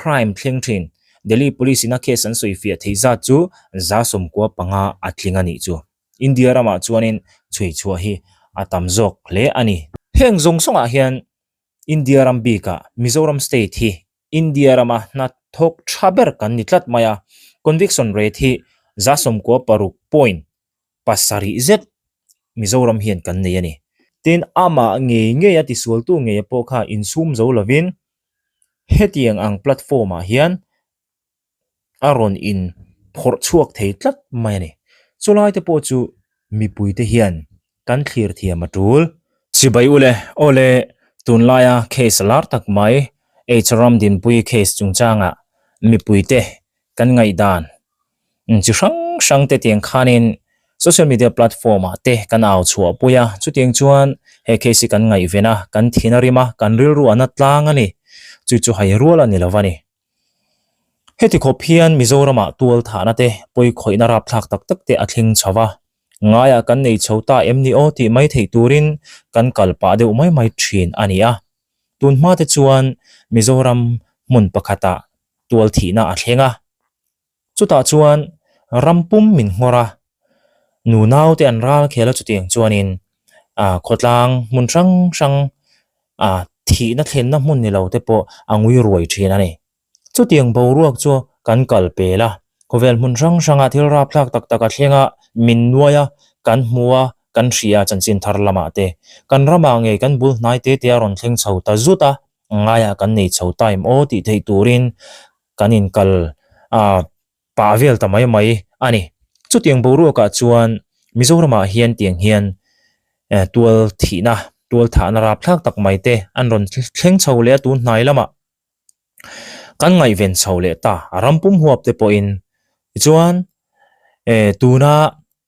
crime thleng thin Delhi Police ina case an sawi fiah theih zat chu 95 a tling a nih chu. India ramah chuanin chhui chhuah hi a tam zawk hle a ni. Heng zawng zawngah hian India ram bikah Mizoram state hi India rama hnathawk tha ber kan ni tlat mai a, conviction rate hi 96 point pasarih zet Mizoram hian kan nei a ni. Tin, amah ngei ngei a tisualtu ngei pawh kha insum zo lovin hetiang ang platform ah hian a rawn in phawrh chhuak thei tlat mai a ni. Chulai te pawh chu mipui te hian kan thlir thiam a tul. Chibai u le, aw le, tunlaia case lar tak mai H Ramdinpui case chungchangah mipui te kan ngaihdan chi hrang hrang te tiang khanin social media platform ah te kan au chhuah pui a, chutiang chuan he case hi kan ngaihven a, kan thin a rim a, kan rilru a na tlang a ni, chu chu hai rual a ni lo a ni. Heti khawp hian Mizoramah tual thahna te pawikhawihna rapthlak tak tak te a thleng chho a, ngaiah kan nei chho ta em ni aw tih mai theih turin kan kal pah deuh mai mai thin a ni a. Tun hma te chuan Mizoram hmun pakhatah tual thihna a thleng a. Chutah chuan ram pum min nghawr a, nunau te an ral khel a chutiang chuanin ah khawtlang hmun hrang hrang ah thihna thlenna hmun ni lo te pawh a ngui ruai thin a ni. Chutiang boruak chu kan kal pel a, khawvel hmun hrang hrangah thil rapthlak tak tak a thleng a, min nuai a, kan hmu a, kan hria chanchin thar lamah te. Kan ramah ngei kan bul hnai te te a rawn thleng chho ta zut a, ngaiah kan nei chho time aw tih theih turin kan inkal ah pah vel ta mai mai a ni. Chutiang boruakah chuan Mizoramah hian tiang hian eh tual thihna, tual thahna rapthlak tak mai te an rawn thleng chho leh a tun hnai lamah kan ngaihven chho leh ta a ram pum huap te pawhin tichuan eh tuna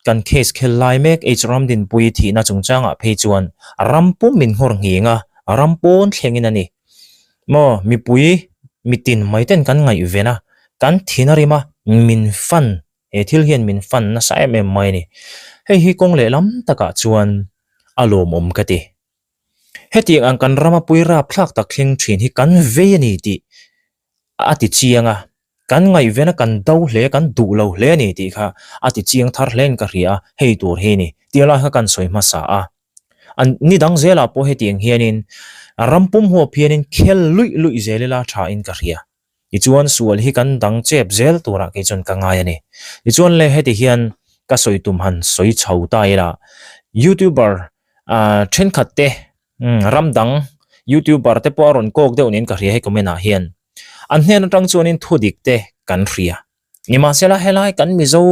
kan case khel lai mek H Ramdinpui thihna chungchangah phei chuan ram pum min nghawr nghing a, ram pawn thlengin a ni. Maw mipui mitin mai ten kan ngaihven a, kan thin a rim a, min fan, he thil hian min fan nasa em em mai a ni. Hei hi kawng leh lam takah chuan a lawmawm ka ti. Hetiang ang kan rama pui rapthlak tak thleng thin hi kan vei a ni tih a ti chiang a, kan ngaihven a kan do hle, kan duh lo hle a ni tih kha a ti chiang thar hle in ka hria a, hei tur hi a ni tih lai kha kan sawi hmasa a. An ni dang zelah pawh hetiang hianin ram pum huap hianin khel luih luih zel ila tha in ka hria. Tichuan sual hi kan dang chep zel turah kei chuan ka ngai a ni. Tichuan le heti hian ka sawi tum han sawi chho ta ila YouTuber thenkhat te ram dang YouTuber te pawh a rawn kawk deuh niin ka hria hei comment ah hian. An hnen atang chuanin thu dik te kan hria. Nimahsela helai kan Mizo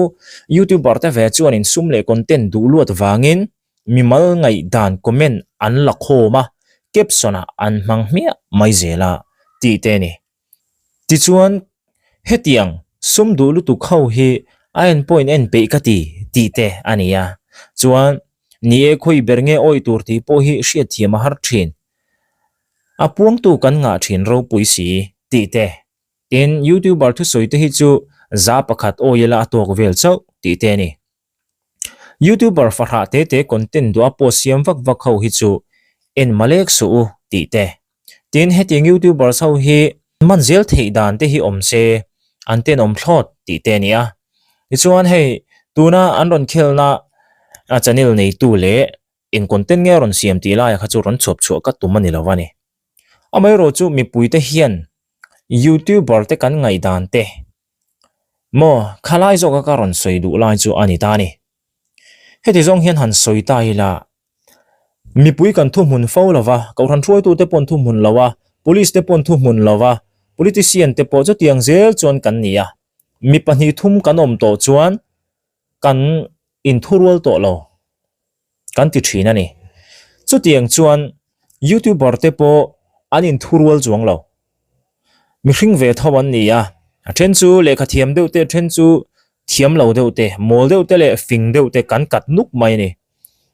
YouTuber te ve chuanin sum leh content duh luat vangin mimal ngaihdan comment an la khawm a, caption ah an hmang hmiah mai zel a tih te a ni. Tichuan hetiang sum duh lutuk ho hi a en pawhin en peih ka ti tih te a ni a. Chuan ni e khawi ber nge awih tur tih pawh hi hriatthiam a har thin. A puangtu kan ngah thin ropui si tih te. Tin, YouTuber thusawi te hi chu 1% awi ila a tawk vel chauh tih te a ni. YouTuber fahrah te te content duh a post siam vak vak ho hi chu en malek suh u tih te. Tin, hetiang YouTubers ho hi man zel theih dan te hi awm se an tenawm thlawt tih te a ni a. Tichuan hei tuna an rawn khelna channel neitu leh eng content nge a rawn siam tih laia kha chu rawn chhuap chhuah ka tum a ni lo a ni. Amaherawhchu chu mipui te hian YouTuber te kan ngaihdan te maw khalai zawka ka rawn sawi duh lai chu a ni ta a ni. Heti zawng hian han sawi ta ila mipui kan thuhmun fo lo va, kohhran hruaitute pawh an thuhmun lo a, police te pawh an thuhmun lo va, politician te pawh chutiang zel chuan kan ni a. Mi pahnih thum kan awm tawh chuan kan inthurual tawh lo kan ti thin a ni. Chutiang chuan YouTuber te pawh an inthurual chuang lo. Mihring ve tho an ni a, a then chu lehkha thiam deuh te, a then chu thiam lo deuh te, mawl deuh te leh fing deuh te kan kat nuk mai a ni.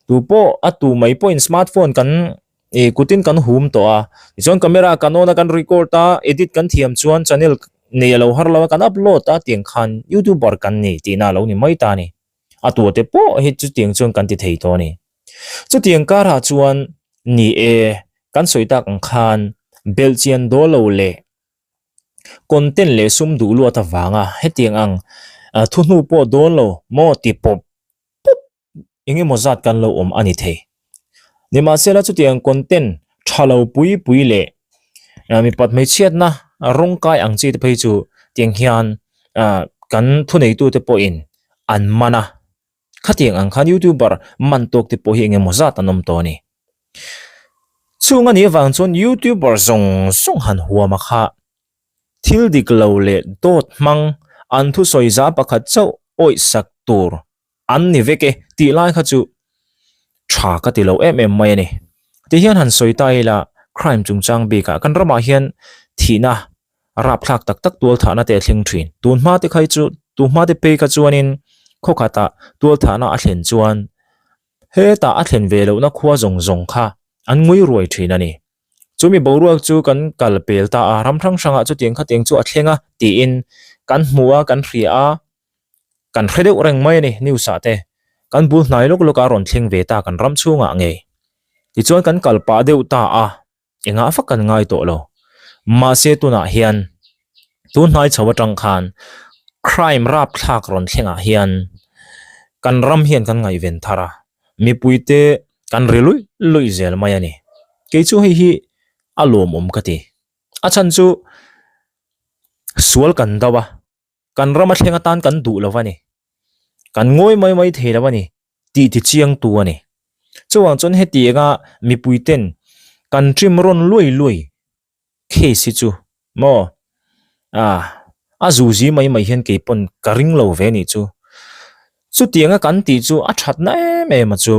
Tu pawh a tu mai pawhin smartphone kan ih kutin kan hum tawh a, tichuan camera kan on a kan record a, edit kan thiam chuan channel nei a lo har lo a kan upload a tiang khan YouTuber kan ni tihna a lo ni mai ta a ni. A tua te pawh hi chutiang chuan kan ti thei tawh a ni. Chutiang karah chuan ni e, kan sawi tak ang khan belhchian dawl lo leh. Content leh sum duh luat avanga hetiang ang thu hnu pawh dawn lo maw ti pawp pawp eng emaw zat kan lo awm a ni thei. Nimahsela chutiang content tha lo pui pui leh mipat hmeichhiatna rawng kai ang chi te phei chu tiang hian kan thuneitute pawhin an man a. Khatiang ang khan youtuber man tawk te pawh hi eng emaw zat an awm tawh a ni. Chung a nih avang chuan youtuber zawng zawng han huam a kha thil dik lo leh dawt hmang an thusawi za pakhat chauh awih sak tur an ni vek e tih lai kha chu tha ka ti lo em em mai a ni. Tihian han sawi ta ila crime chungchang bikah kan ramah hian thihna rapthlak tak tak tual thahna te a thleng thin. Tun hma te kha hi chu tun hma te phei kha chuanin khaw khatah tual thahna a thlen chuan hetah a thlen ve lohna khua zawng zawng kha an ngui ruai thin a ni. Chumi boruak chu kan kal pel ta a, ram hrang hrangah chutiang khatiang chu a thleng a tiin kan hmu a, kan hria a, kan hre deuh reng mai a ni news ah te. Kan bul hnai lawk lawk a rawn thleng ve ta kan ram chhungah ngei. Tichuan kan kal pah deuh ta a. Engah vak kan ngai tawh lo. Mahse tunah hian tun hnai chho atang khan crime rapthlak rawn thlengah hian kan ram hian kan ngaihven thar a, mipuite kan ri luih luih zel mai a ni. Kei chu hei hi a lawmawm ka ti. A chhan chu sual kan do a. Kan rama thleng atan kan duh lo a ni. Kan ngawi mai mai thei lo a ni tih ti chiang tu a ni. Chuvang chuan hetianga mipui ten kan trim rawn luai luai case hi chu maw ah a zuzi mai mai hian kei pawn ka ring lo ve nih chu. Chutianga kan tih chu a thatna em em a chu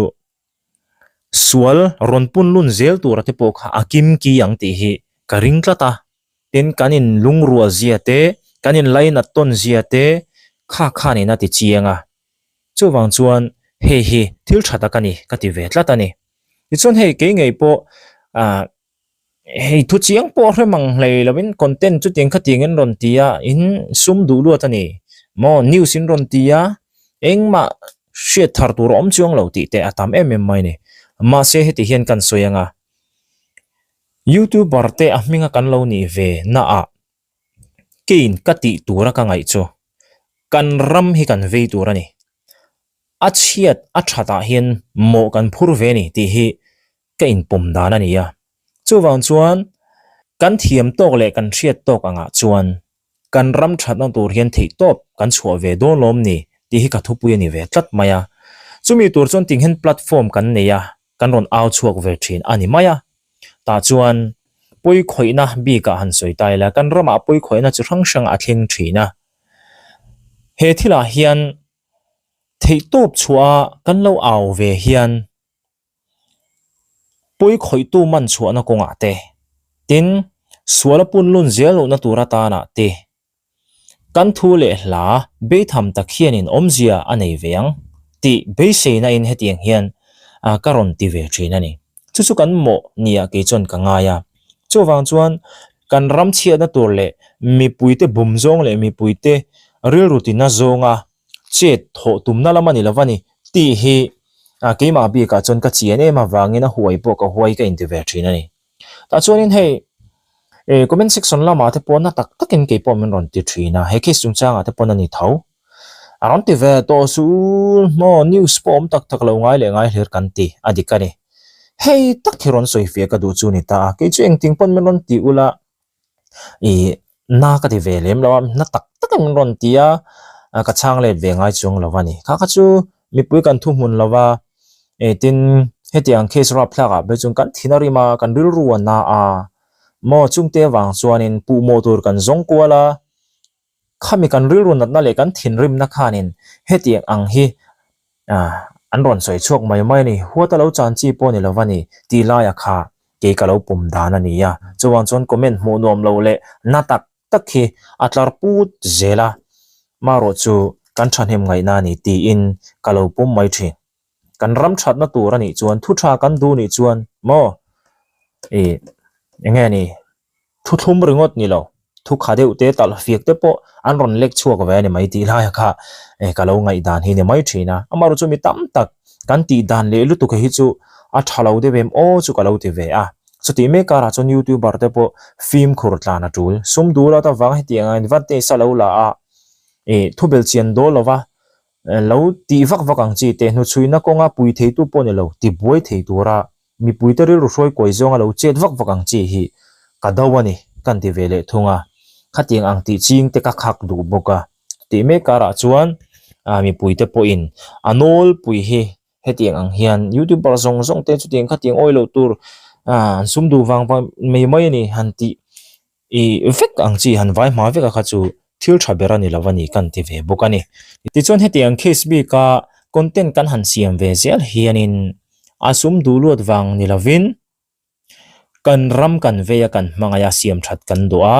sual rawn pun lun zel tura te pawh kha a kim ki ang tih hi ka ring tlat a. Tin, kan in lungrual zia te, kan in lainat tawn zia te kha khanin a ti chiang a. Chuvang chuan hei hi thil tha tak a ni ka ti ve tlat a ni. Tichuan hei kei ngei pawh ah hei thu chiang pawh hre mang hlei lovin content chutiang khatiang in rawn ti a, in sum duh luat a ni maw news in rawn ti a, engmah hriat thar tur a awm chuang lo tih te a tam em em mai a ni. Mahse heti hian kan sawi ang a. Youtuber te a hminga kan lo nih ve na ah keiin ka tih tura ka ngaih chu kan ram hi kan vei tur a ni. A chhiat a that ah hian mawh kan phur ve a ni tih hi ka inpawm dan a ni a. Chuvang chuan kan thiam tawk leh kan hriat tawk angah chuan kan ram thatna tur hian theihtawp kan chhuah ve dawn lawm ni tih hi ka thupui a ni ve tlat mai a. Chumi tur chuan ting hian platform kan nei a, kan rawn au chhuak ve thin a ni mai a. Tah chuan pawi khawihna bikah han sawi ta ila, kan ramah pawi khawihna chi hrang hrang a thleng thin a. He thilah hian theihtawp chhuah a kan lo au ve hian Pawi khawihtu man chhuahna kawngah te, tin, sual a punlun zel lohna tur atanah te, kan thu leh hla beitham tak hianin awmzia a nei ve ang tih beiseinain hetiang hian ka rawn ti ve thin a ni. Chu chu kan mawh nia kei chuan ka ngai a. Chuvang chuan kan ram chhiatna tur leh mipuite bum zawng leh mipuite rilru tina zawnga chet thawh tumna lam a ni lo va ni tih hi keimah bikah chuan ka chian em avangin a huai pawh ka huai ka inti ve thin a ni. Tah chuanin hei comment section lamah te pawh na tak takin kei pawh min rawn ti thin a, he case chungchangah te pawn a ni tho. A rawn ti ve tawh suh maw news pawh awm tak tak lo ngai leh ngai hlir kan ti a dik a ni. Hei tak hi rawn sawi fiah ka duh chu ni ta a, kei chu engtin pawn min rawn ti ula Ih na ka ti ve lem lo a, na tak tak in min rawn ti a, ka chhang let ve ngai chuang lo a ni. Kha kha chu mipui kan thuhmun lo va, eh tin hetiang case rapthlak ah phei chuan kan thin a rim a, kan rilru a na a, maw chungte avang chuanin puhmawh tur kan zawng kual a, Khami kan rilru natna leh kan thinrimna khanin hetiang ang hi an rawn sawi chhuak mai mai a ni, huata lo chan chi pawh ni lo va ni tih laia kha kei ka lo pawm dan a ni a. Chuvang chuan comment hmuh nuam lo leh na tak tak hi a tlar put zel a, marawh chu kan thahnem ngaihna a ni tiin ka lo pawm mai thin. Kan ram thatna tur a nih chuan thu tha kan duh nih chuan maw ih eng nge ni Thu thlum ringawt ni lo, thu kha deuh te talh fiak te pawh an rawn lek chhuak ve a ni mai tih laia kha ka lo ngaihdan hi ni mai thin a. Amaherawh chu mi tam tak kan tih dan leh lutuk hi chu a tha lo deuh em aw chu ka lo ti ve a. Chutih mek karah chuan youtuber te pawh fimkhur tlan a tul. Sum duh lat avanga hetiang ang advantage a lo la a, ih thubel chian dawl lova lo tih vak vak ang chi te hnuchhuina kawnga pui theitu pawh ni lo tibuai thei tura mipuite rilru hruai kuai zawnga lo chet vak vak ang chi hi ka do a ni kan ti ve leh thung a. Khatiang ang tih ching te ka khak duh bawk a. Tih mek karah chuan mipuite pawhin a nawlpui hi Hetiang ang hian youtuber zawng zawng te chutiang khatiang awi loh tur ah an sum duh vang vang mai mai a ni han tih ih vek ang chi han vai hma vek a kha chu thil tha ber a ni lo a ni kan ti ve bawk a ni. Tichuan hetiang case bika content kan han siam ve zel hianin a sum duh luat vang ni lovin Kan ram kan vei a kan hmangaih a siam that kan duh a,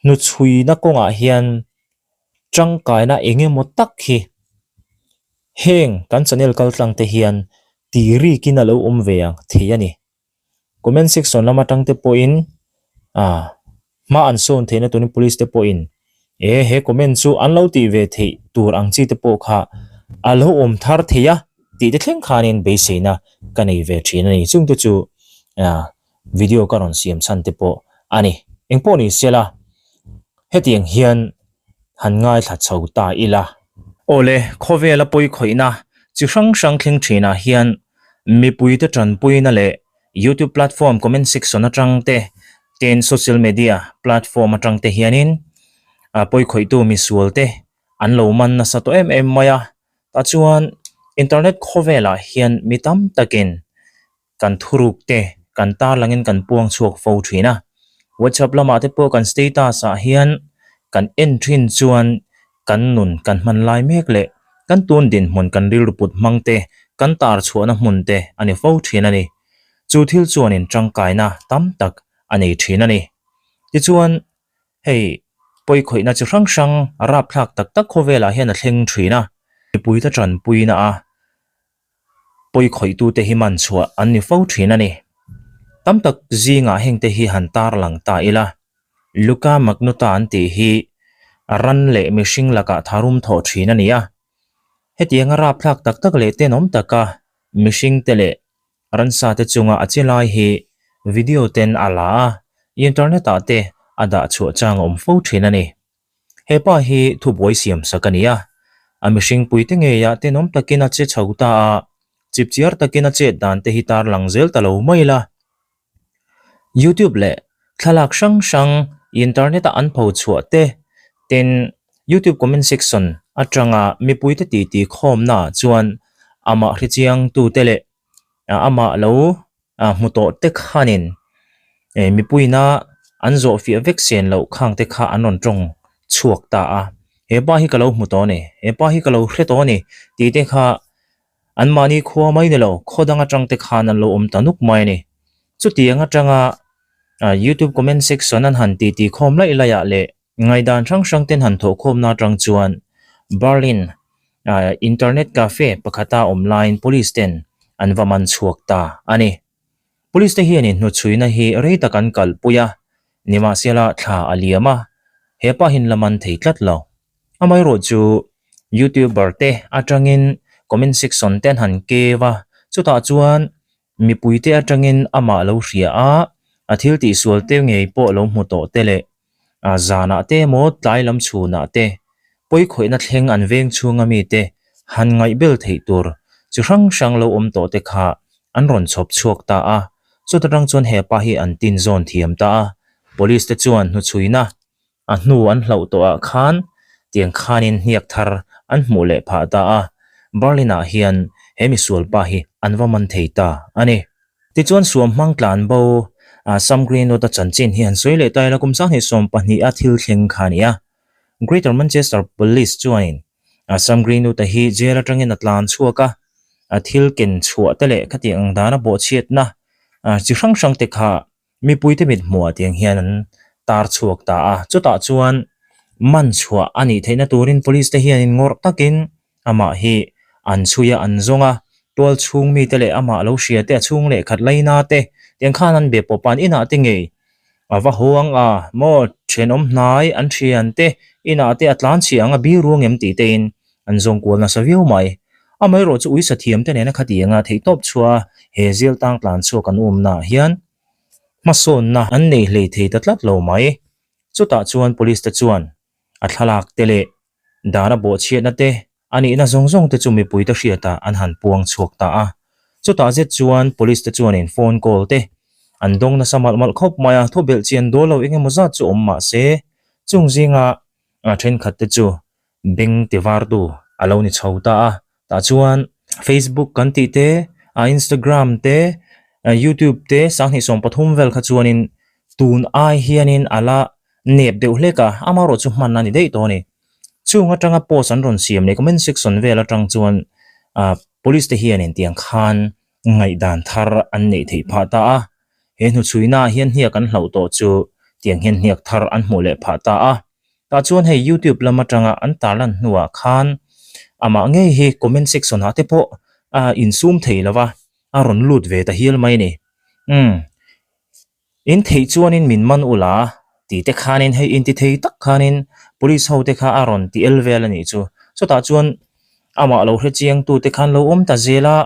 hnuchhuina kawngah hian tangkaina eng emaw tak hi heng kan channel kal tlang te hian ti rikin a lo awm ve ang thei a ni. Comment section lam atang te pawhin ah Hma an sawn theihna turin police te pawhin e he comment chu an lo tih ve theih tur ang chi te pawh kha a lo awm thar thei a tih te thleng khanin beiseina ka nei ve thin a ni. Chungte chu video ka rawn siam chhan te pawh a ni. Engpawh ni sela hetiang hian han ngaithla chho ta ila. Awle, khawvela pawikhawihna chi hrang hrang thleng thinah hian mipuite tanpuina leh YouTube platform comment section atang te tin social media platform atang te hianin ah pawikhawihtu misual te an lo man nasa tawh em em mai a tah chuan internet khawvelah hian mi tam takin kan thuruk te kan tarlangin kan puang chhuak fo thin a whatsapp lamah te pawh kan status ah hian kan en thin chuan kan nun kan hman lai mek leh kan tun dinhmun kan rilru put hmang te kan tar chhuahna hmun te a ni fo thin a ni. Chu thil chuanin tangkaina tam tak a nei thin a ni. Tichuan hei pawikhawihna chi hrang hrang rapthlak tak tak khawvelah hian a thleng thin a, mipuite tanpuina a pawikhawih-tute hi man chhuah an ni fo thin a ni. Tam tak zingah hengte hi han tarlang ta ila, Luka Magnotta an tih hi ran leh mihring lakah tharum thawh thin a ni a. Hetianga rapthlak tak tak leh tenawm taka mihringte leh ransate chunga a che lai hi video ten a la a, internet-ah te a dah chhuah chang a awm fo thin a ni. He pa hi thubuai siam sak a ni a, a mihring puite ngeia tenawm takin a che chho ta a, chipchiar takin a chet dan te hi tarlang zel ta lo mai la. YouTube leh thlalak hrang hrang internet a an pho chhuah te tin YouTube comment section atanga mipuite titi khawmna ah chuan amah hrechiang tute leh amah lo hmu tawh te khanin mipuiina an zawh fiah vek sen loh khang te kha an rawn tawng chhuak ta a, hepa hi ka lo hmu tawh a ni, hepa hi ka lo hre tawh a ni tih te kha an mahni khua mai ni lo khaw dang atang te khan an lo awm ta nuk mai a ni. Chutiang atanga youtube comment section an han titi khawm laih laih ah leh Ngaihdan hrang hrang ten han thawhkhawmna atang chuan Berlin internet cafe pakhata awm laiin police ten an va man chhuak ta a ni. Police te hian inhnuchhuina hi rei tak an kalpui a, nimahsela thla a liam a, he pa hian la man thei tlat lo. Amaherawh chu youtuber te atangin comment section te an han keu a, chutah chuan Mipuite atangin amah lo hria a, a thil tihsual te ngei pawh lo hmu tawh te leh zanah te emaw tlai lam chhunah te pawikhawihna thleng an veng chhunga mite han ngaihbel theih tur chi hrang hrang lo awm tawh te kha an rawn chhawp chhuak ta a, chuta tang chuan hepa hi an tin zawn thiam ta a, police te chuan hnuchhuina A hnu an hlauh tawhah khan tiang khanin hniak thar an hmuh leh phah ta a, Berlin-ah hian he misual pa hi an va man thei ta a ni. Tichuan suam hmang tlan bo Sam Greenwood-a chanchin hi han sawi leh ta ila kum 2012 a thil thleng kha a ni a. Greater Manchester Police chuanin Sam Greenwood-a hi jail atangin a tlan chhuak a, a thil ken chhuah te leh khatiang ang dana bawhchhiatna chi hrang hrang te kha Mipuite mit hmuhah tiang hian an tar chhuak ta a, chutah chuan man chhuah a nih theihna turin police te hianin ngawrh takin amah hi an chhui a, an zawng a, tual chhung mite leh amah lo hria te, a chhung leh khat laina te tiang khan an be pawp a, an inah te ngei a va haw ang a, maw thenawm hnai an thian te inah te a tlan chhia ang a, bir ruang em tih tein an zawng kual nasa viau mai. Amaherawh chu uisa thiam te nena khatianga theihtawp chhuah a, he zil tang tlan chhuak an umnaah hian. Hmasawnna an nei hlei thei ta tlat lo mai. Chutah chuan police te chuan a thlalak te leh dana bawhchhiatna te a nihna zawng zawng te chu mipui te hriatah an han puang chhuak ta a. Chutah zet chuan police te chuanin phone call te an dawng nasa malh malh khawp mai a, thu belh chian dawl lo eng emaw zat chu awm mah se chung zinga thenkhat te chu beng ti vartu a lo ni chho ta a. Tah chuan Facebook kan tih te, Instagram te, YouTube te 2013 vel kha chuanin tun ai hianin a la nep deuh hlek a, amaherawh chu hman a ni daih tawh a ni. Chung atanga post an rawn siam leh comment section vel atang chuan ah police te hianin tiang khan ngaihdan thar an neih theih phah ta a, he hnuchhuina ah hian hniak an hlauh tawh chu tiang hian hniak thar an hmuh leh phah ta a. Tah chuan hei YouTube lam atanga an tarlan hnuah khan amah ngei hi comment section ah te pawh a insum thei lo va, a rawn lut ve ta hial mai a ni. Umm. In theih chuanin min man ula tih te khanin hei inti thei tak khanin police ho te kha a rawn ti el vel a nih chu. Chutah chuan amah lo hre chiang tu te khan lo awm ta zel a,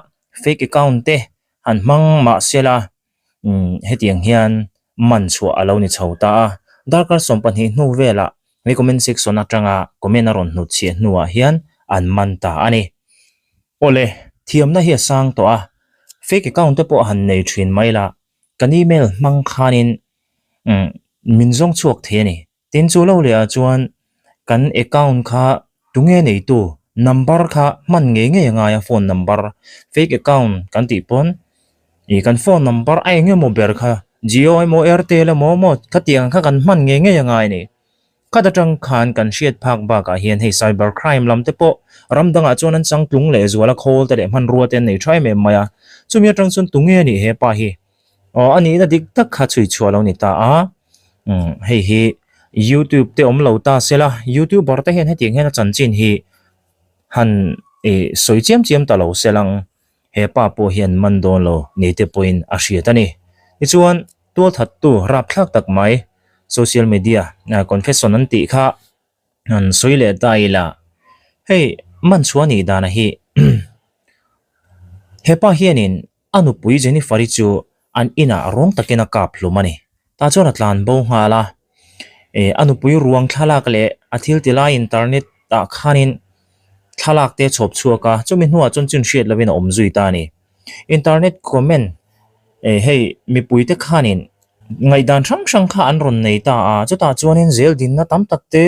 fake account te han hmang mah sela umm hetiang hian man chhuah a lo ni chho ta a. Darkar 12 hnu velah he comment section atanga comment a rawn hnut chhiah hnuah hian an man ta a ni. Awle, thiamna hi a sang tawh a, fake account te pawh han nei thin mai la, Kan email hmang khanin min zawng chhuak thei a ni. Tin chu lo leh ah chuan kan account kha tunge neitu number kha hman ngei ngei a ngai a phone number fake account kan tih pawn ih kan phone number a eng emaw ber kha Jio emaw Airtel emaw maw khatiang kha kan hman ngei ngei a ngai a ni. Khat atang khan kan hriat phak bakah hian hei cyber crime lam te pawh ram dangah chuan an changtlung leh zual a khawl te leh hmanrua te an nei tha em em mai a. Chumi atang chuan tunge a nih he pa hi? Aw a nihna dik tak kha chhui chhuah lo ni ta a. Umm hei hi youtube te awm lo ta se la, youtuber te hian hetiang hian a chanchin hi han ih sawi chiam chiam ta lo se lang. He pa pawh hian man dawn lo ni te pawhin a hriat a ni. Tichuan tualthattu rapthlak tak mai social media confession an tih kha an sawi leh ta ila hei man chhuah nih dana hi hepa hianin a nupui Jennifer-i chu an inah rawng takin a kap hlum a ni. Tah chuan a tlan bo nghal a, eh a nupui ruang thlalak leh a thil ti lai internet ah khanin thlalak te a chhawp chhuak a, chumi hnuah chuan chin hriat lovin a awm zui ta a ni. Internet comment eh hei mipui te khanin ngaihdan hrang hrang kha an rawn nei ta a, chutah chuanin zel dinna tam tak te,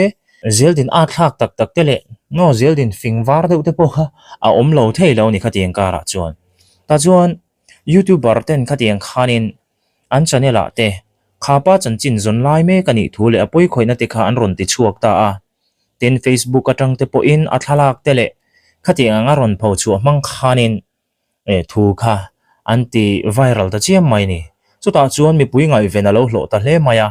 zel din at thlak tak tak te leh maw zel din fing var deuh te pawh kha a awm lo thei lo a ni khatiang karah chuan. Tah chuan youtuber ten khatiang khanin an channel ah te khapa chanchin zawn lai mek a nih thu leh a pawikhawihna te kha an rawn ti chhuak ta a, tin Facebook atang te pawhin a thlalak te leh khatiang anga rawn pho chhuah hmang khanin eh thu kha an ti viral ta chiam mai a ni. Chutah chuan mipui ngaihven a lo hlawh ta hle mai a,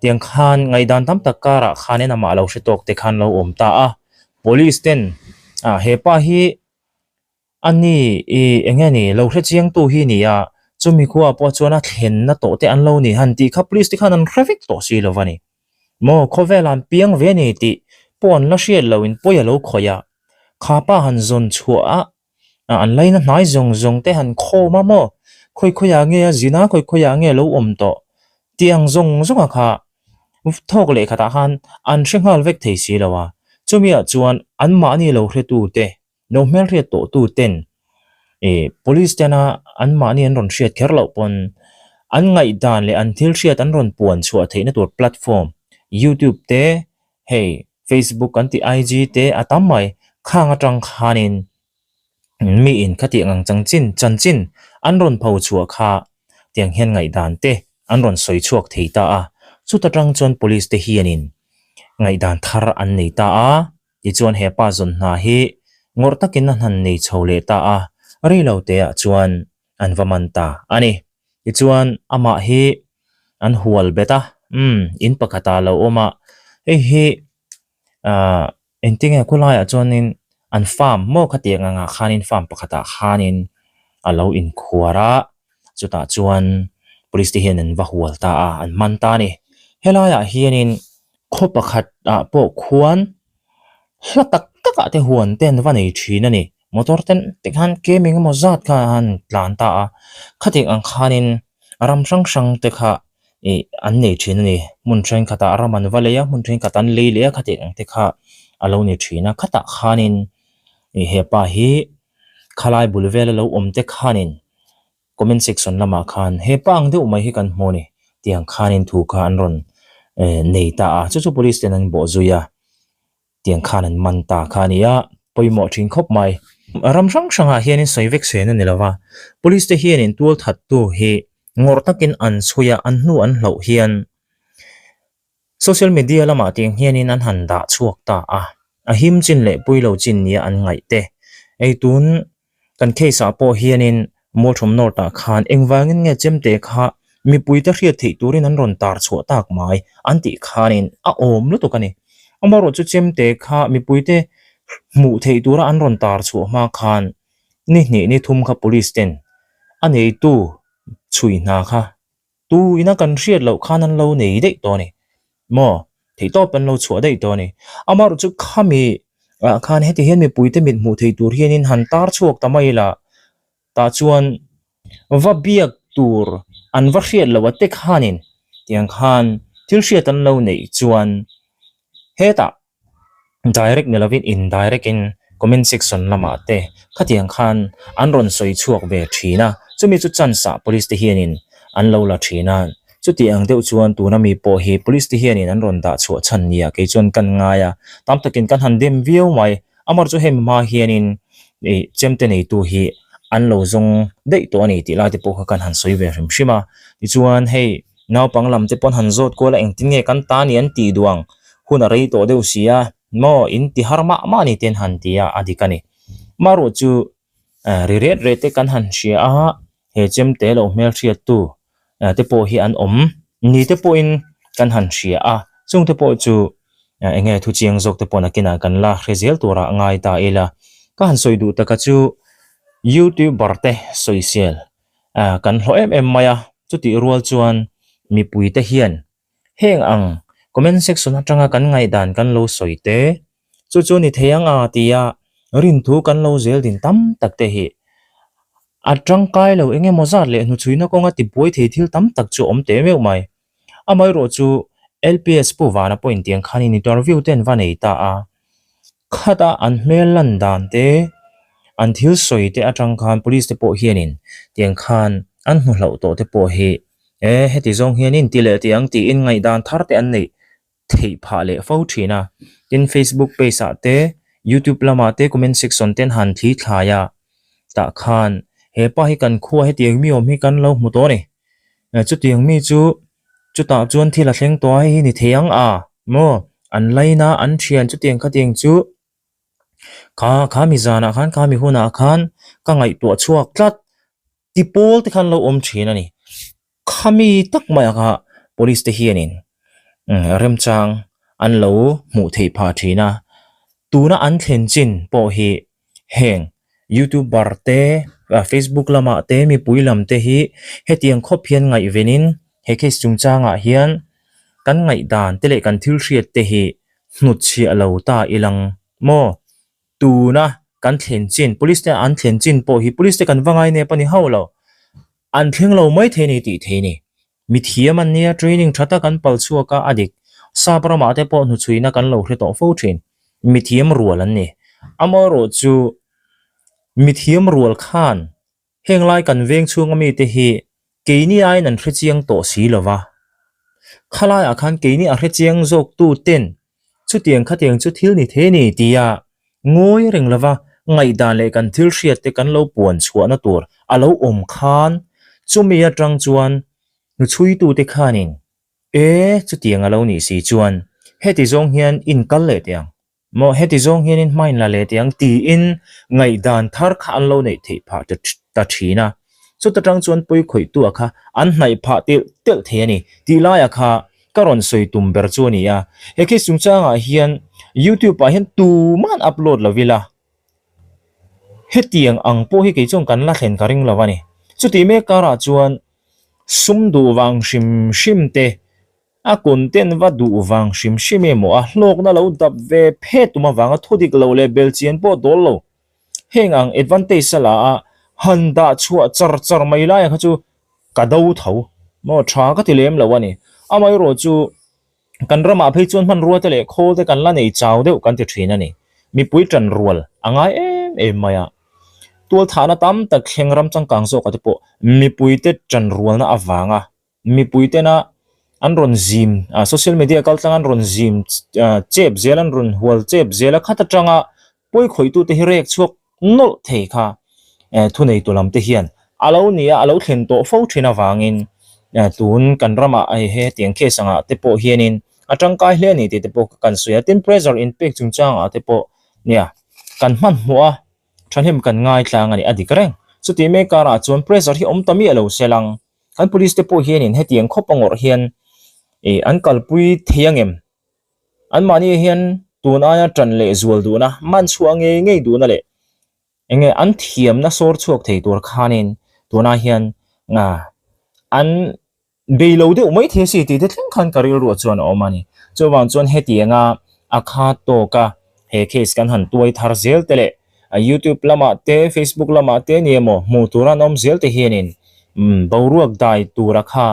tiang khan ngaihdan tam tak karah khanin amah lo hre tawk te khan lo awm ta a, police ten ah hepa hi A ni, i eng nge ni, lo hre chiangtu hi ni a, chumi khuaah pawh chuan a thlenna tawh te an lo ni han tih kha police te khan an hre vek tawh si lo va ni. Maw, khawvel an piang ve a ni tih pawh an la hriat loin pawi a lo khawih a, kha pa han zawn chhuah a, an laina hnai zawng zawng te han khawm a maw, khawi khawiah nge a zin a, khawi khawiah nge a lo awm tawh tih ang zawng zawng a kha thawk leh khatah khan an hre nghal vek thei si lo a, chumiah chuan anmahni lo hretu te Lo hmelhriat tawh tu ten ih police tena an mahni an rawn hriat kher loh pawn an ngaihdan leh an thil hriat an rawn puan chhuah theihna tur platform youtube te hei facebook kan tih IG te a tam mai khang atang khanin mi in khatiang ang chanchin chanchin an rawn pho chhuah kha tiang hian ngaihdan te an rawn sawi chhuak thei ta a chuta tang chuan police te hianin ngaihdan thar an nei ta a. Tichuan he pa zawn hna hi ngawrh takin a hnan nei chho leh ta a, rei lo te ah chuan an va man ta a ni. Tichuan amah hi an hual bet a, umm in pakhat ah a lo awm a, hei hi ah engtinge khawlai ah chuanin an farm maw khatiang ang ah khanin farm pakhat ah khanin a lo inkhuar a, chutah chuan police te hian an va hual ta a, an man ta a ni. Helai ah hianin Khaw pakhat ah pawh khuan hla tak tak ah te huan te an va nei thin a ni. Motor te te khan kem eng emaw zat kha an tlan ta a, khatiang ang khanin Ram hrang hrang te kha ih an nei thin a ni. Hmun thenkhatah ram an va lei a, hmun thenkhat an lei leh a khatiang ang te kha a lo ni thin a. Khatah khanin ih hepa hi khalai bul vela lo awm te khanin comment section lamah khan hepa ang deuh mai hi kan hmu a ni tiang khanin thu kha an rawn nei ta a. Chu chu police ten an bawhzui a. Tiang khan an man ta kha a ni a, pawimawh thin khawp mai. Ram hrang hrangah hianin sawi vek sen a ni lo va, Police te hianin tualthattu hi ngawrh takin an chhui a, an hnu an hlauh hian social media lamah tiang hianin an han dah chhuak ta a, a him chin leh pui lo chin nia an ngaih te. Ei tun Kan case ah pawh hianin Mualthawm North ah khan engvangin nge chemte kha mipuite hriat theih turin an rawn tar chhuah tak mai an tih khanin a awm lutuk a ni. Amaherawh chu chemte kha mipuite hmuh theih tura an rawn tar chhuah hma khan ni hnih ni thum kha police ten a neitu chhui hna kha Tu ina kan hriat loh khan an lo nei daih tawh a ni. Maw? Theihtawp an lo chhuah daih tawh a ni. Amaherawh chu khami ah khan heti hian mipuite mit hmuh theih tur hianin han tar chhuak ta mai la, tah chuan va biak tur an va hriat loh a te khanin tiang khan thil hriat an lo neih chuan hetah Direct ni lovin indirect in comment section lamah te khatiang khan an rawn sawi chhuak ve thin a, chumi chu chance ah police te hianin an lo la thin a, chuti ang deuh chuan tuna mi pawh hi police te hianin an rawn dah chhuah chhan nia kei chuan kan ngai a, tam takin kan han dem viau mai, amaherawhchu chu hemi hma hianin ih chemte neitu hi an lo zawng daih tawh a ni tih lai te pawh kha kan han sawi ve hrim hrim a, tichuan hei naupang lam te pawn han zawt kual a engtin nge kan ta ni an tih duh ang. Hun a rei tawh deuh si a, maw in ti har mah mah ni te an han ti a, a dik a ni. Marawh chu ri ret ret te kan han hria a, he chemte lo hmelhriattu te pawh hi an awm ni te pawhin kan han hria a, chung te pawh chu eng nge thu chiang zawk te pawh nakinah kan la hre zel turah ngai ta ila. Ka han sawi duh taka chu youtuber te sawisel kan hlawh em em mai a, chutih rual chuan mipui te hian Heng ang comment section atanga kan ngaihdan kan lo sawi te, chu chu ni thei ang a tia rinthu kan lo zel din tam tak te hi a tangkai lo eng emaw zat leh hnuchhuina kawnga tibuai thei thil tam tak chu awm teh meuh mai. Amaherawh chu LPS Pu Vana pawhin tiang khanin interview te an va nei ta a, Khata an hmel lan dan te, an thil sawi te atang khan police te pawh hianin tiang khan an hmu hlauh tawh te pawh hi e heti zawng hianin ti leh ti ang tiin ngaihdan thar te an neih theih phah leh fo thin a. Tin Facebook page ah te, YouTube lamah te comment section te an han thli thlai a, tah khan hepa hi kan khua hetiang mi awm hi kan lo hmu tawh a ni. Chutiang mi chu chutah chuan thil a thleng tawh a hei hi ni thei ang a maw an laina an thian chutiang khatiang chu kha kha mi zanah khan kha mi hunah khan ka ngaihtuah chhuak tlat ti pawl te khan lo awm thin a ni khami tak mai kha police te hianin remchang an lo hmuh theih phah thin a tuna an thlen chin pawh hi heng youtuber te facebook lamah te mipui lam te hi hetiang khawp hian ngaihvenin he case chungchangah hian kan ngaihdan te leh kan thil hriat te hi hnutchhiah lo ta ilang maw tuna kan thlen chin police te an thlen chin pawh hi police te kan va ngai nep a ni hauh lo an thleng lo mai thei a ni tih thei a ni. Mithiam an nia, training tha tak an pal chhuak a, a dik. Sap ramah te pawh hnuchhuina kan lo hre tawh fo thin. Mithiam rual an ni. Amaherawh chu mithiam rual khan heng lai kan veng chhunga mite hi keini aiin an hre chiang tawh si lo va. Khalaiah khan keini a hre chiang zawk tu ten chutiang khatiang chu thil ni thei a ni tia ngawi reng lova ngaihdan leh kan thil hriat te kan lo puan chhuahna tur a lo awm khan chumi atang chuan hnuchhuitute khanin e chutiang a lo nih si chuan heti zawng hian in kal leh teh ang. Maw heti zawng hianin hmain la leh teh ang tiin ngaihdan thar kha an lo neih theih phah ta thin a. Chuta tang chuan pawi khawihtua kha an hnaih phah telh telh thei a ni tih laiah kha ka rawn sawi tum ber chu a ni a. He case chungchangah hian YouTube ah hian tuman upload lo ila hetiang ang pawh hi kei chuan kan la thlen ka ring lo a ni. Chutih mek karah chuan sum duh vang hrim hrim te A content va duh vang hrim hrim emaw a hlawkna lo dap ve phet tum avanga thu dik lo leh belchian pawh dawl lo. Heng ang advantage a la a, han dah chhuah char char mai lai ang kha chu ka do tho maw tha ka ti lem lo a ni. Amaherawh chu kan ramah phei chuan hmanrua te leh khawl te kan la nei chau deuh kan ti thin a ni. Mipui tan rual a ngai em em mai a. Tualthahna tam tak thleng ram changkang zawkah te pawh mipuite tan rualna avanga mipui tena an rawn zim ah social media kal tlang an rawn zim ah chep zel an rawn hual chep zel a khat atanga pawi khawih tute hi rek chhuak nawlh thei kha eh thuneitu lam te hian a lo ni a a lo thlen tawh fo thin avangin eh tun kan ramah hei hetiang case angah te pawh hianin a tangkai hle a ni tih te pawh kan sawi a tin pressure inpek chungchangah te pawh nia kan hmanhmawh a. Thahnem kan ngaitlang a ni a dik reng. Chutih mek karah chuan pressure hi awm ta miah lo se lang. Kan police te pawh hianin hetiang khawp a ngawrh hian ih an kalpui thei angem? Anmahni hian tun aia tan leh zual duhna, man chhuah ngei ngei duhna leh eng nge an thiamna sawr chhuak thei tur khanin tunah hian an Bei lo deuh mai thei si tih te thleng khan ka rilruah chuan a awm a ni. Chuvang chuan hetianga a khat tawka he case kan han tuai thar zel te leh YouTube lamah te Facebook lamah te ni emaw hmuh tur an awm zel te hianin boruak dai tura kha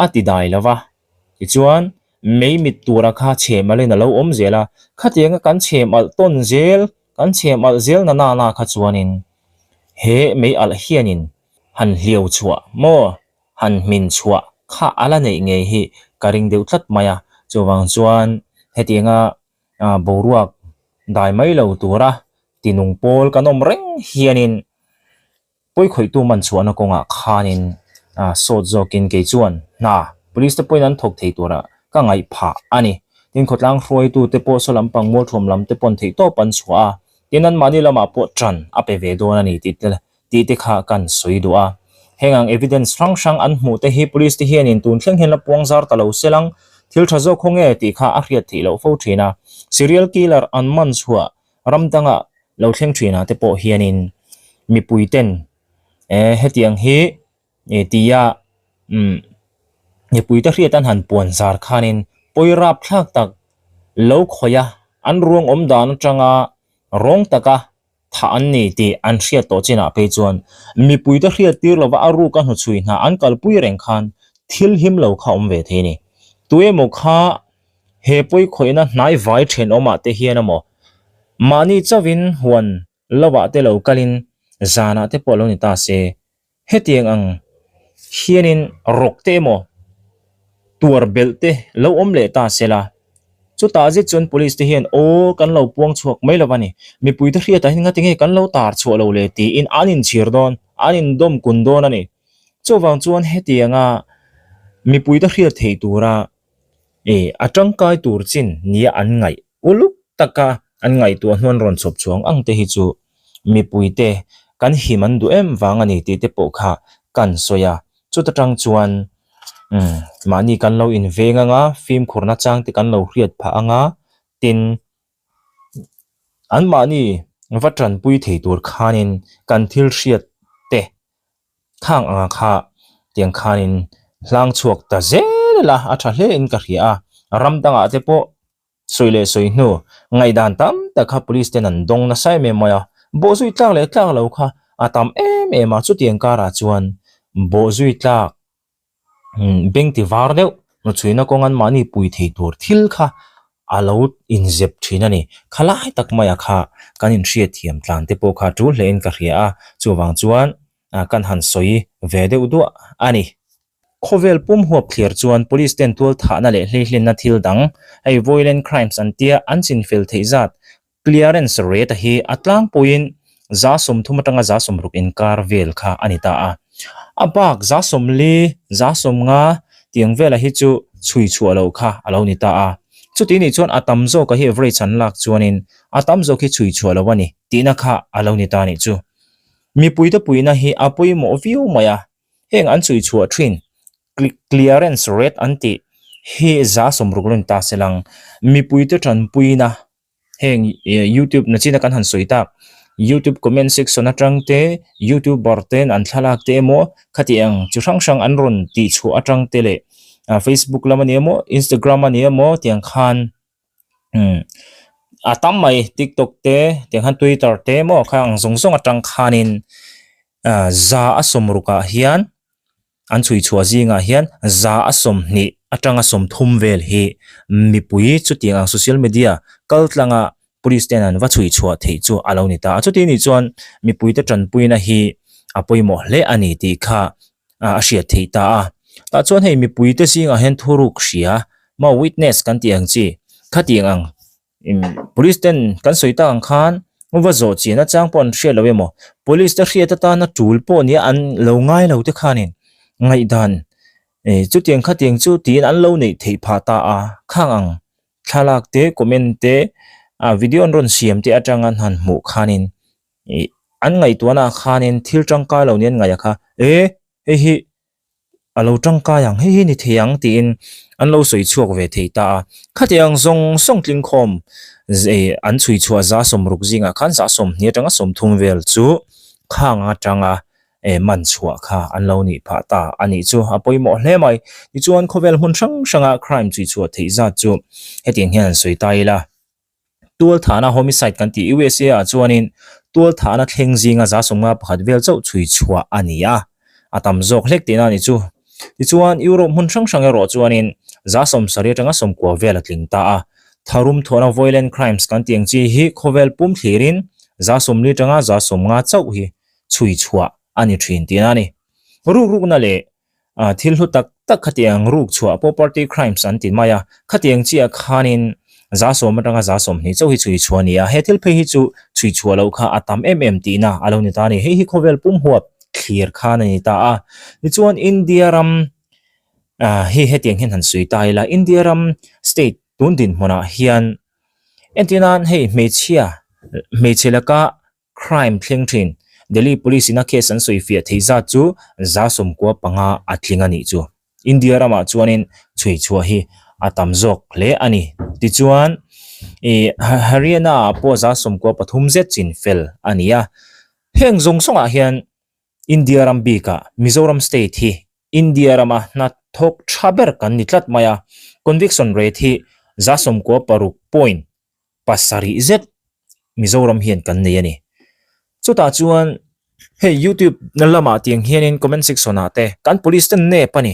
a ti dai lo va. Tichuan mei mit tura kha chhem alhin a lo awm zel a, khatianga kan chhem alh tawn zel kan chhem alh zel na nana kha chuanin he mei alh hianin han hliau chhuah maw? Han hmin chhuah kha a la neih ngei hi ka ring deuh tlat mai a, chuvang chuan hetianga boruak dai mai lo tura tinung pawl kan awm reng hianin pawikhawihtu man chhuahna kawngah khanin sawt zawkin kei chuan hna police te pawhin an thawk thei tura ka ngaih phah a ni. Tin khawtlang hruaitute pawh saw lampang mualthuam lam te pawn theihtawp an chhuah a, tin anmahni lamah pawh ṭan a pe ve dawn a ni tih te tih te kha kan sawi duh a. Heng ang evidence hrang hrang an hmuh te hi police te hianin tun thleng hian la puang zar ta lo se lang, thil tha zawk khaw nge tih kha a hriat theih loh fo thin a. Serial killer an man chhuah ram danga lo thleng thinah te pawh hianin mipui ten eh hetiang hi eh tia umm mipui te hriat an han puan zar khanin pawi rap thlak tak lo khawih a, an ruang awm dan atanga rawng taka Thah an ni tih an hriat tawh chinah phei chuan mipuite hriat tir lova a ruka hnuchhui hna an kalpui reng khan thil him lo kha awm ve thei a ni. Tu emaw kha he pawikhawihna hnai vai thenawmah te hian emaw mahni chauhin huan lovah te lo kalin zanah te pawh lo ni ta se Hetiang ang hianin rawk te emaw tuar belh te lo awm leh ta se la, chutah zet chuan police te hian aw kan lo puang chhuak mai lo va ni, mipui te hriatah hian ngati nge kan lo tar chhuah lo le tiin an inchhir dawn, an indawm kun dawn a ni. Chuvang chuan hetianga mipui te hriat theih tura ih a tangkai tur chin nia an ngaih uluk taka an ngaihtuah hnuan rawn chhawp chhuang ang te hi chu mipuite kan him an duh em vang a ni tih te pawh kha kan sawi a, chuta tang chuan umm mahni kan lo inveng anga fimkhurna chang te kan lo hriat phah anga tin anmahni va tanpui thei tur khanin kan thil hriat te Khang anga kha tiang khanin hlang chhuak ta zel a, a tha hle in ka hria a, ram dangah te pawh sawi leh sawi hnu ngaihdan tam tak kha police ten an dawng nasa em em mai a, bawhzui tlak leh tlak lo kha a tam em em a, chutiang karah chuan bawhzui tlak beng ti var deuh hnuchhuina kawng an mahni pui thei tur thil kha a lo inzep thin a ni. Khalai tak maia kha kan inhriatthiam tlan te pawh kha tul hle in ka hria a, chuvang chuan kan han sawi ve deuh duah a ni. Khawvel pum huap thlir chuan police ten tual thahna leh hleihlenna thil dang hei violent crimes an tia an chinfel theih zat Clearance rate hi a tlangpuiin 30 atanga 60 inkar vel kha a ni ta a. A bak 40, 50 tiang vela hi chu chhui chhuah loh kha a lo ni ta a. Chuti nih chuan a tam zawka hi average an lak chuanin a tam zawk hi chhui chhuah loh a ni tihna kha a lo ni ta nih chu. Mipuite puihna hi a pawimawh viau mai a, heng an chhui chhuah thin clearance rate an tih hi 60 lo ni ta se lang mipuite tanpuina Heng youtube na china kan han sawi tak youtube comment section atang te youtuber ten an thlalak te emaw khati ang chi hrang hrang an rawn tih chhuah atang te leh facebook lam ani emaw instagram ani emaw tiang khan umm a tam mai tiktok te tiang khan twitter te emaw khang zawng zawng atang khanin za a sawmruk ah hian. An chhui chhuah zingah hian 120 atanga 30 vel hi mipui chutiang ang social media kal tlanga police ten an va chhui chhuah theih chu a lo ni ta a. Chuti nih chuan mipuite tanpuina hi a pawimawh hle a ni tih kha a hriat theih ta a. Tah chuan hei mipuite zingah hian thuruk hria maw witness kan tih ang chi khatiang ang Police ten kan sawi tak ang khan va zawh chian achang pawh an hriat lo emaw police te hriat atana tul pawh nia an lo ngai lo te khanin ngaihdan eh chutiang khatiang chu tiin an lo neih theih phah ta a khang ang thlalak te comment te ah video an rawn siam te atanga an han hmuh khanin ih an ngaihtuahna ah khanin thil tangkai lo nia an ngaih a kha eh hei hi a lo tangkai ang hei hi ni thei ang tiin an lo sawi chhuak ve thei ta a. Khatiang zawng zawng tlingkhawm eh an chhui chhuah 60 zingah khan 20 atanga 30 vel chu khang atanga eh man chhuah kha an lo nih phah ta a nih chu a pawimawh hle mai. Tichuan khawvel hmun hrang hranga crime chhui chhuah theih zat chu hetiang hian an sawi ta ila. Tualthahna homicide kan tih USA ah chuanin tualthahna thleng zinga 51 vel chauh chhui chhuah a ni a, a tam zawk hlek tihna a ni chu. Tichuan Europe hmun hrang hrang erawh chuanin 70 atanga 90 vel a tling ta a, tharum thuahna violent crimes kan tih ang chi hi khawvel pum thlirin 40 atanga 50 chauh hi chhui chhuah a ni thin tihna a ni. Rukrukna leh Ah thil hlu tak tak khatiang ruk chhuah property crimes an ti mai a, khatiang chiah khanin 10% atanga 20 chauh hi chhui chhuah a ni a, he thil phei hi chu chhui chhuah loh kha a tam em em tihna a lo ni ta a ni, hei hi khawvel pum huap thlir khan a ni ta a, tichuan India ram ah hi hetiang hian han sawi ta ila, India ram state tun dinhmunah hian entirnan hei hmeichhia hmeichhe laka Crime thleng thin. Delhi Police in a case an sawi fiah theih zat chu 95 a tling a nih chu. India ramah chuanin chhui chhuah hi a tam zawk hle a ni. Tichuan, ih Haryana ah pawh 93 zet chin fel a ni a. Heng zawng zawngah hian India ram bikah Mizoram state hi India rama hnathawk tha ber kan ni tlat mai a. Conviction rate hi 96 point pasarih zet Mizoram hian kan nei a ni. Chutah chuan hei YouTube na lamah tiang hianin comment section ah te kan police ten nep a ni.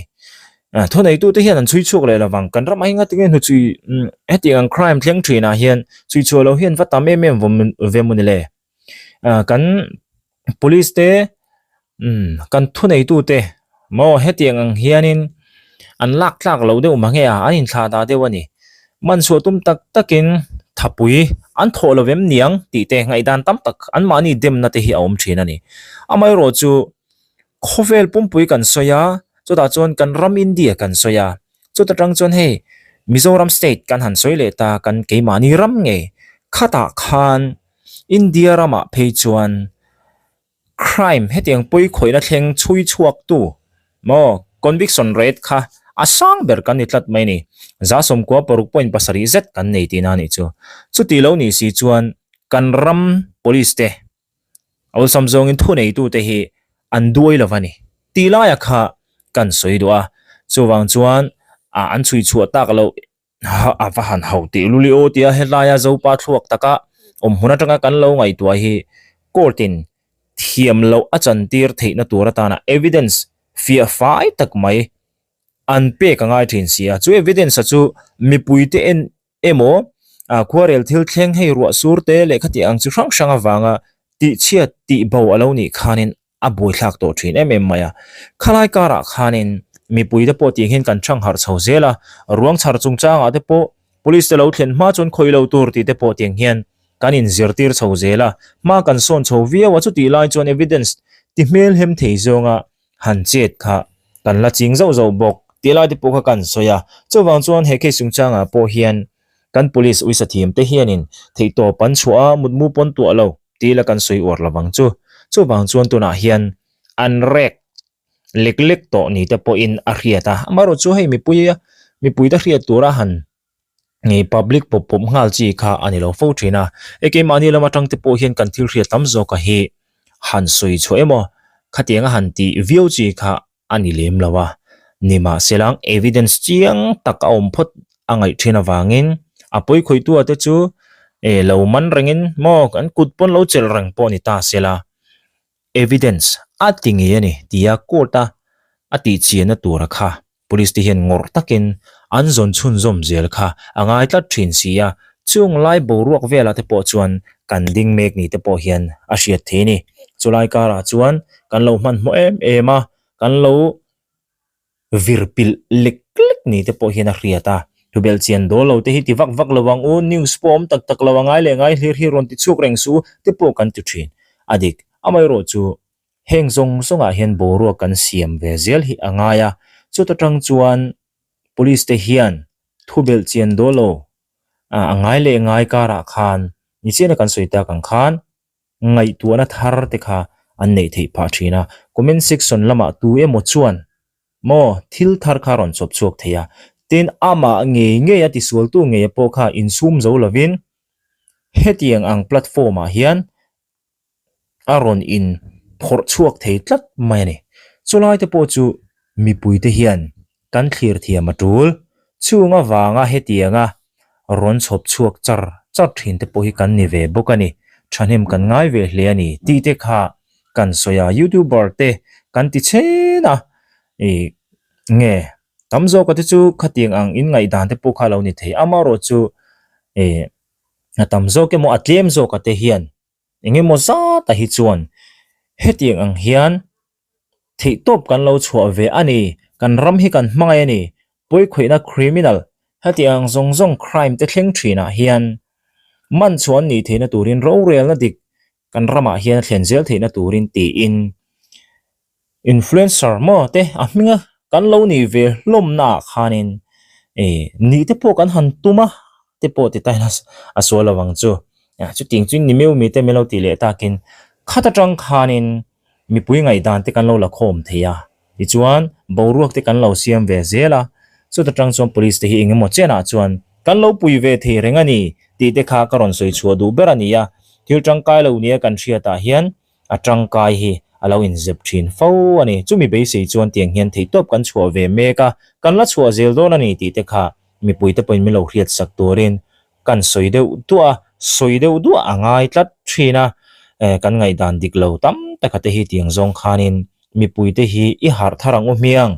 Thuneitu te hian an chhui chhuak leh lovang kan ramah hi ngatinge hnuchhui hetiang ang crime thleng thinah hian chhui chhuah loh hian va tam em em ve maw ni le. Kan police te umm kan thuneitu te maw hetiang ang hianin an lak tlak loh deuh mange a an inthlah dah deuh a ni man chhuah tum tak takin thapui an thawh lo vem niang tih te ngaihdan tam tak anmahni demna te hi a awm thin a ni amaherawh chu khawvel pumpui kan sawi a chutah chuan kan ram India kan sawi a chuta tang chuan hei Mizoram state kan han sawi leh ta kan keimahni ram ngei khatah khan. India ramah phei chuan crime hetiang pawi khawihna thleng chhui chhuak tu maw conviction rate kha a sang ber kan ni tlat mai a ni. 96 point pasarih zet kan nei tihna a nih chu. Chuti lo nih si chuan kan ram police te awlsam zawngin thuneitu te hi an duai lo va ni tih laia kha kan sawi duh a. Chuvang chuan an chhui chhuah tak loh A va han hau teh lul i aw tia helaia Zopa thluak taka awm hmun atanga kan lo ngaihtuah hi court in thiam loh a chantir theihna tur atana evidence fiah fai tak mai an pek a ngai thin si a. Chu evidence a chu mipuite en emaw khuarel thil thleng hei ruah sur te leh khatiang ang chi hrang hrang avanga tihchhiat tihbo a lo nih khanin a buaithlak tawh thin em em mai a. Khalai karah khanin mipui te pawh tiang hian kan thang harh chho zel a, ruang chhar chungchangah te pawh police te lo thlen hma chuan khawi lo tur tih te pawh tiang hian kan inzirtir chho zel a, hma kan sawn chho viau a, chutih lai chuan evidence ti hmelhem thei zawnga han chet kha kan la ching zauh zauh bawk tih lai te pawh kha kan sawi a. Chuvang chuan he case chungchangah pawh hian kan police uisa thiam te hianin theihtawp an chhuah a, mutmu pawn tuah lo. Ti la kan sawi uar lovang chu. Chuvang chuan tunah hian an rek lek lek tawh ni te pawhin a hriat a. Amaherawh chu hei mipui mipuite hriat tura han nge public pawp pawp nghal chi kha a ni lo fo thin a. Hei keimahni lam atang te pawh hian kan thil hriat tam zawk a hi han sawi chhuah emaw khatianga han tih viau chi kha a ni lem lo a, nimahsela evidence chiang tak a awm phawt a ngaih thin avangin a pawi khawihtua te chu eh lo man rengin maw an kut pawn lo chelh reng pawh a ni ta sela evidence a ti ngei a ni tia court a. A tihchianna tura kha Police te hian ngawrh takin an zawn chhunzawm zel kha a ngai tlat thin si a, chung lai boruak velah te pawh chuan kan ding mek ni te pawh hian a hriat thei a ni. Chulai karah chuan kan lo hmanhmawh em em a, kan lo vir pilh lek lek ni te pawh hian a hriat a. Thubelh chian dawl lo te hi ti vak vak lo ang u, news pawh awm tak tak lo a ngai leh ngai hlir hi rawn ti chhuak reng suh te pawh kan ti thin. A dik, amaherawhchu Heng zawng zawngah hian boruak kan siam ve zel hi a ngai a, chuta tang chuan police te hian thu belh chian dawl lo a ngai leh ngai karah khan nichiana kan sawi tak ang khan ngaihtuahna thar te kha an neih theih phah thin a, comment section lamah tu emaw chuan maw thil thar kha rawn chawp chhuak thei a, tin amah ngei ngei a tisualtu ngei pawh kha insum zo lovin hetiang ang platform ah hian a rawn in phawrh chhuak thei tlat mai a ni. Chulai te pawh chu mipui te hian kan thlir thiam a tul. Chung avanga hetianga rawn chhawp chhuak char char thin te pawh hi kan ni ve bawk a ni. Thahnem kan ngai ve hle a ni tih te kha kan sawi a, youtuber te kan ti chhen a, ih nge tam zawka te chu khatiang ang in ngaihdan te pawh kha a lo ni thei. Amaherawhchu ih a tam zawk emaw a tlem zawka te hian Eng emaw zata hi chuan hetiang ang hian theihtawp kan lo chhuah ve a ni, kan ram hi kan hmangaih a ni, pawikhawihna criminal hetiang ang zawng zawng crime te thleng thinah hian man chhuah an nih theihna turin rorelna dik kan ramah hian a thlen zel theihna turin tiin Influencer maw te a hminga kan lo nih ve hlawmna ah khanin ih nih te pawh kan han tum a te pawh ti ta ila a sual lo ang chu. Chutiang chu ni meu mi te min lo tih leh takin khat atang khanin mipui ngaihdan te kan lo la khawm thei a tichuan boruak te kan lo siam ve zel a chuta tang chuan police te hi eng emaw chenah chuan kan lo pui ve thei reng a ni tih te kha ka rawn sawi chhuah duh ber a ni a thil tangkai lo nia kan hriatah hian A tangkai hi a lo inzep thin fo a ni. Chumi beisei chuan tiang hian theihtawp kan chhuah ve mek a, kan la chhuah zel dawn a ni tih te kha mipuite pawhin min lo hriat sak turin kan sawi deuh duah a, sawi deuh duah a ngai tlat thin a. Kan ngaihdan dik lo tam taka te hi tiang zawng khanin mipuite hi i harh thar ang u hmiang,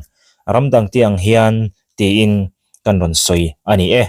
ram dang te ang hian tiin kan rawn sawi a ni e.